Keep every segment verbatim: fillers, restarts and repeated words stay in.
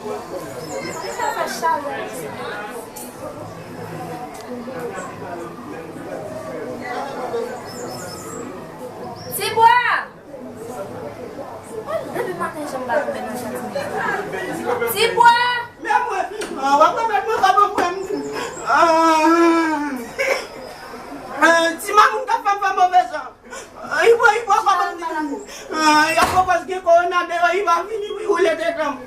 Sa fè chalè isit. Tibwa! Depi maten, jan m pa tonbe nan jardin. Tibwa! Men mwen, ah, w ap remèt mwen kòb mwen. Ah. Ah, ti mamoun k ap fè m fè move jan. Ah, Ibo, Ibo, kòman m di nou? Ah, y ap pwopòz gen kowona deyò, Ibo ap vini, wi, woule tèt an m.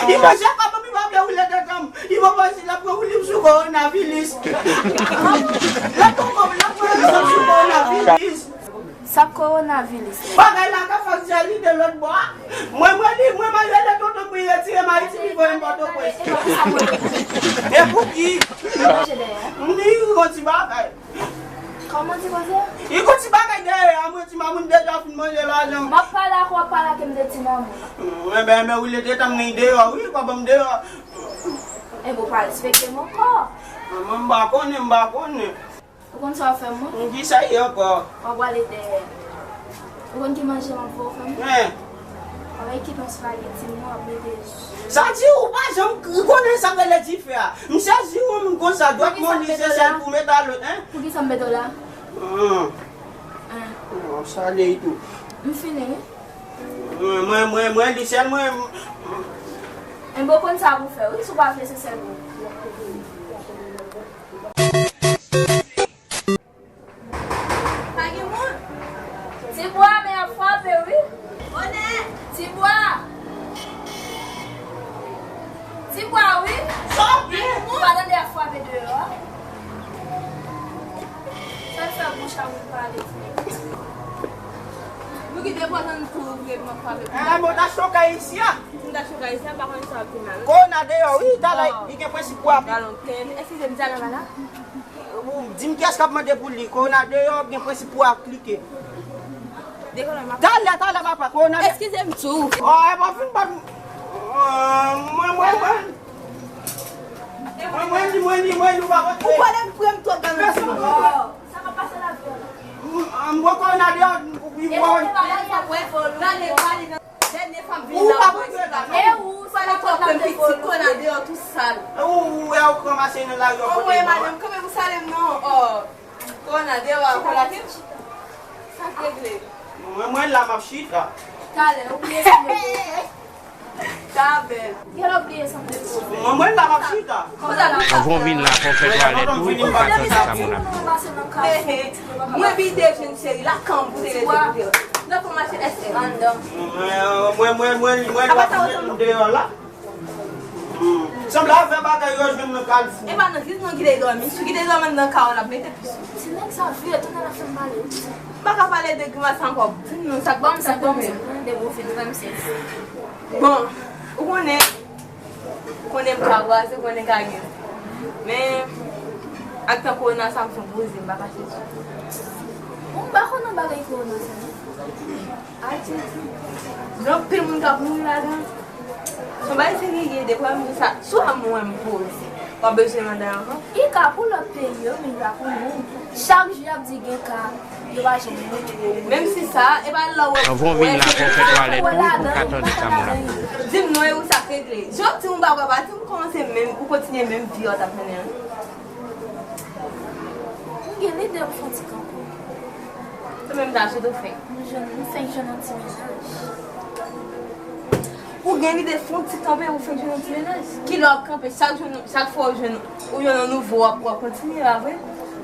Ibo, se kòman Ibo ap vle woule tèt an m. Ibo, pwopòz l ap pran woule sou kowonaviris. L ap pran, l ap pran egzanp sou kowonaviris. Sa kowonaviris la. Bagay la ka fè dyali de lòt bò a. Mwen, mwen li, mwen, mwen rele tonton pou li retire m Ayiti, li voye m Pòtoprens. E pou ki? Manje dèyè. M di, li gon ti bagay. Kòman ti koze? Li gon ti bagay dèyè a, mwen ti mamoun deja fin manje lajan m. M ap pale ak ou, w ap pale ak m de ti mamoun. Enben, enben, wi, lete tan m gen deyò, wi, pa ban m deyò. Enben, ou pa respekte m ankò. Mwen, m pa konnen, m pa konnen. Ou konn sa w ap fè mwen? Ki sa ye ankò? W ap prale dèyè. Ou konn ki manje m ap voye w fè mwen? Hein. W ap kite yon spaghetti, mwen w ap mete. Sa di ou pa janm k-, konnen sa k rele dife a. M sezi ou menm konsa, dwat mwen li se sèl pou met a lòt, hein? Poukisa m mete w la? Hum. Hein. M ap sale tou. M fini, wi. Mwen, mwen, mwen, mwen, li sèl mwen. Enben, w konn sa pou fè, wi, si w pa vle se sèl mwen. Pa gen moun. Tibwa, men y ap frape, wi. Bonè. Tibwa. Tibwa, wi. Sa w gen? Ou pa tande y ap frape deyò a? Sa l fè bouch a moun pale tou. Nou kite pòt la nou tou ouvri epi m ap frape. Ah, bon, ta choka isi a. M ta choka isi a, m pa konn sa w ap di la. Kowona deyò, wi, talè, li gen prensip pou aplik. Eskize m, di a la, la. Ou di m kiyès k ap mande pou li. Kowona deyò, gen prensip pou aplike. Talè, talè, papa, kowona deyò. Eskize m tou. Oh, e pa fin bat m. Oh, mwen, mwen, mwen. Mwen, mwen di, mwen di, mwen di, ou pa kontre. Ou pale m prem twòp nan men. Sa ka pase la, m, m, mwen kowona deyò, ou pi mwen. Gade, gade. Dènye fwa m vin la, ou pa kontre la, non. E ou, sa la fòt la, m te folo. Kòna deyò tou sal. Ou, ou wè ou k ranmase nan lari, ou pote. Anmwey, madanm, kanmenm ou sale m non. Oh, kòna deyò a, kòna. Sa k regle? Mwen, mwen la, m ap chita. Talè, ou bliye sa m te folo. Sa bèl. Gèlè, ou bliye sa m te folo. Mwen, mwen la, m ap chita. Anvan w vin la, fò w fè twalèt ou, pou w ka tande sa moun ap di. Mwen vide jèn cheri, lakan m pou te rete kote. Nan fò mache S M. Anndan. Mwen, mwen, mwen, mwen, mwen, la pou met m deyò la. Hmm. Sanble avè bagay yo jwenn nan Kalfou. E pa nan kizin nou kite dòmi. Si w kite dòmi anndan kay ou, l ap mete pis. Ti nèg sa vye, tounen l ap fè m pale. M pa ka pale de grimas ankò. Vin non, sa k pase, sa k pase. Bon, ou konnen, ou konnen m ka kraze, ou konnen m ka gen. Men, ak tan kowona sa, m fè poze, m pa kache tou. Bon, m pa konn nan bagay kowona sa, non. Adye. Gen anpil moun k ap mouri ladan. Se yon bagay serye, de pwa moun sa, swa mwen m poze. W ap bezwen mande ankò? I ka pou lòt peyi yo, men i ka pou nou. Chak jou y ap di gen ka, yo pa janm montre w. Menm si sa, e pa lè w wè. Anvan w vin la, fò w fè twalèt ou, pou w ka tande sa moun ap di. Di m non, e ou sa k regle. Jan w di m ou pa kwè, pa di m kòmanse menm, ou kontinye menm vi a w t ap mennen an. M gen lide m fè yon ti kanpe. Ou menm ta sou tou fenk. M jwenn, m fenk jwenn yon ti mennaj. Ou gen lide fè yon ti kanpe, ou fenk jwenn yon ti mennaj. Kilè w ap kanpe, chak jou, chak fwa ou jwenn, ou jwenn yon nouvo, w ap, w ap kontinye, pa vre?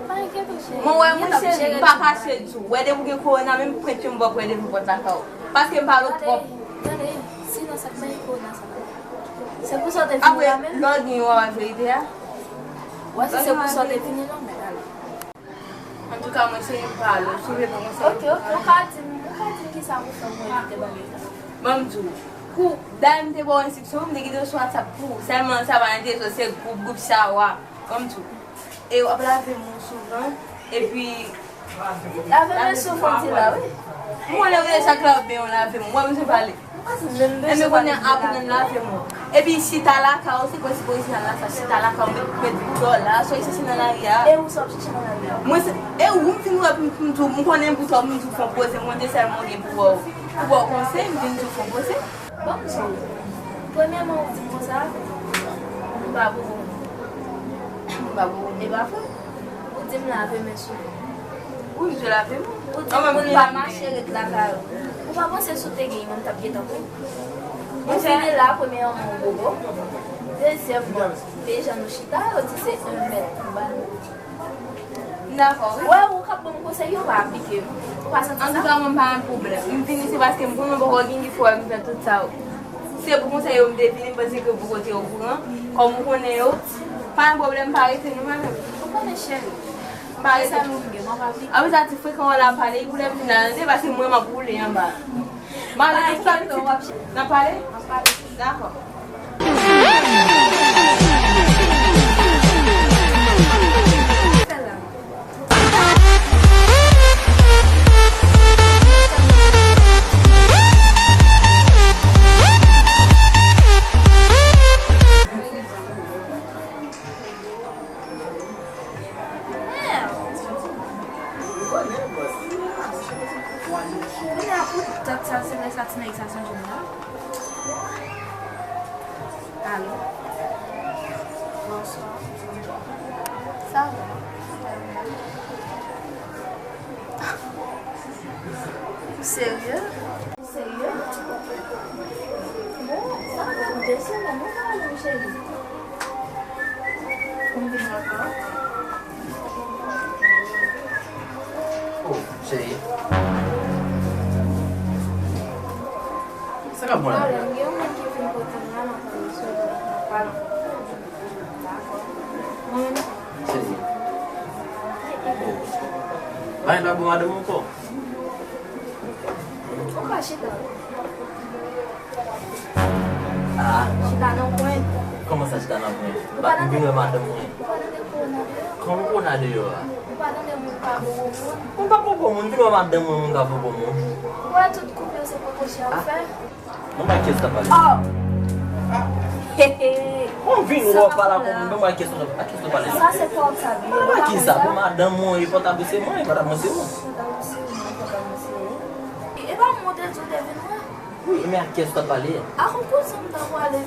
Pa enkyete w, cheri. Mwen wè, mwen cheri, m pa kache di w. Wè depi w gen kowona, menm pwent yo m p ap wè devan pòt lakay ou. Paske m pale w twòp. Tande, tande, sinon sa k bay kowona sa la. Se pou sa w te vini la menm? Apre, lè w gen yon wè verite a. Wè si se pou sa w te vini la, men ale. Antouka, mwen se yon pale, w sove mwen konsa. Ok, ok, ou ka di m, ou ka di m kisa pou fè pou evite bagay sa. Ban m di w, kou, dayè m te ba w enstriksyon, m te kite w sou WhatsApp pou ou. Sèlman sa pa enterese w, se gwoup, gwoup chawa. Ban m di w. E w ap lave men w souvan, epi lave men souvan, di la, wi. M konnen w deja k lave men w, lave men w. Mwen bezwen pale. Enben kounye a aprann lave men w. Epi chita lakay ou, se prensip orijinal la sa, chita lakay ou, met, met boutò la, sa w chèche nan lari a. E ou sa w ap chèche nan lari a? Mwen se, e ou m fin wè pou m, pou m tou, m konnen boutò, pou m tou fè yon poze, mwen de sèl mwen gen pou wè w. Ou ba w konsèy, m vin sou fon pwosè. Ban m di w, premyèman, ou di m konsa, m pa pou ou. M pa pou ou, e pa vre? Ou di m lave men sou ou. Ou di lave men. Ou di m pou n pa mache ret lakay ou. Ou pa panse si w te gen yon, m t ap gentan pran? Ou vini la, premyèman, ou bobo. Dezyèmman, deja nou chita, yo di se yon mèt pou ba nou. M dakò, wi. Wè, ou k ap ban m konsèy yo pa aplike. Ou pa santi sa? Antouka, mwen m pa gen pwoblèm. M vini se paske m konnen w poko gen ki fè m fè tout sa yo. Se pou konsèy yo m te vini, m panse ke w poko te okouran. Kòm ou konnen yo, pa gen pwoblèm, pa rete non, madanm. Ou konnen, cheri. M pa rete. Sa nou gen, m ap aplike. Apre sa, ti frekan w la pale, pou lè m vin la, tande, paske mwen m ap woule anba. M ale, nou pa pitit. N ap pale? N ap pale. Dakò. Kounye a pou dat sa, se lè sa ti nèg sa sonje m nan. Alo. Bonswa. Sa va? Ou serye? Serye? Bon, sa fè de semèn nou pa wè nou, cheri. Pou m vin wè kò. Oh, cheri. Sa k ap bon la? Alò, m gen yon moun ki vin kote m la, m ap pale sou li, m ap pale. Dakò. Mwen menm. Cheri. Oh. Bagay pa bon madanm ankò. Ou pa chita. Ah. Chita nan kwen. Kòman sa chita nan kwen? Ou pa tande? M vin wè madanm mwen. Ou pa tande kowona deyò? Kòman kowona deyò a? Ou pa tande moun pa bobo moun? Moun pa bobo moun, vin wè madanm mwen, moun pa bobo moun. Ou wè tout koup yo se potoche a ou fè? Mwen pa kiyès k ap pale. Oh! Mwen vin wè w pale ak yon moun, mwen pa kiyès k ap pale. Sa se pòtab li. Mwen pa kiyès sa, pou madanm mwen, e pòtab li se mwen, e pòtab mwen se ou. Pòtab mwen se ou, pòtab mwen se ou. E pa mwen te di w te vin wè? Wi, men ak kiyès w t ap pale? Ak yon kouzen m t ap pale.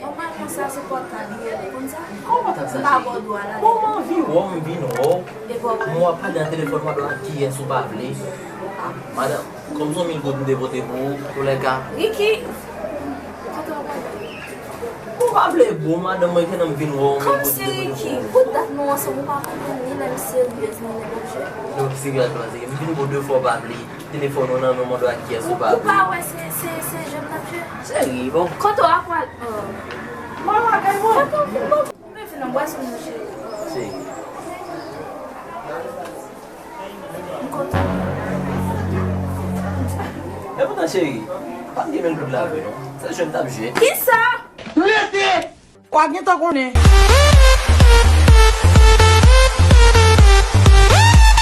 Nòmalman, sa se pòtab li ye, ou konn sa? Kòman pòtab sa, cheri? M pa ba w dwa la. Bon, m anvi wè w, m vin wè w. E pa w. M wè w ap pale nan telefòn, m ap di w ak kiyès ou pa vle. Ah, madanm, kòm se yon mil goud m te pote pou ou, antoulèka. Ricky! Kote w ap pale? Ou pa vle bon, madanm, mwen, ke nan m vin wè w, m vin pote pou ou. Kòmsi, Ricky, pou dat nou ansanm, ou pa konprann ni lè m seryèz, ni lè m ap jwe. Non, seryèzman, se m vin wè w de fwa, w pa vle. Telefòn ou nan men w, m ap di w ak kiyès ou pa vle. Ou pa wè se, se, se jwe m t ap jwe? Cheri, bon. Kote w ap pral? Oh. M al lakay mwen. Kote w vin bon? M vin anbrase w, non, cheri. Cheri. M kontan. Men poutan, cheri, pa m gen mil goud la vre, non. Se jwe m t ap jwe. Kisa? Rete! Ou a gentan konnen.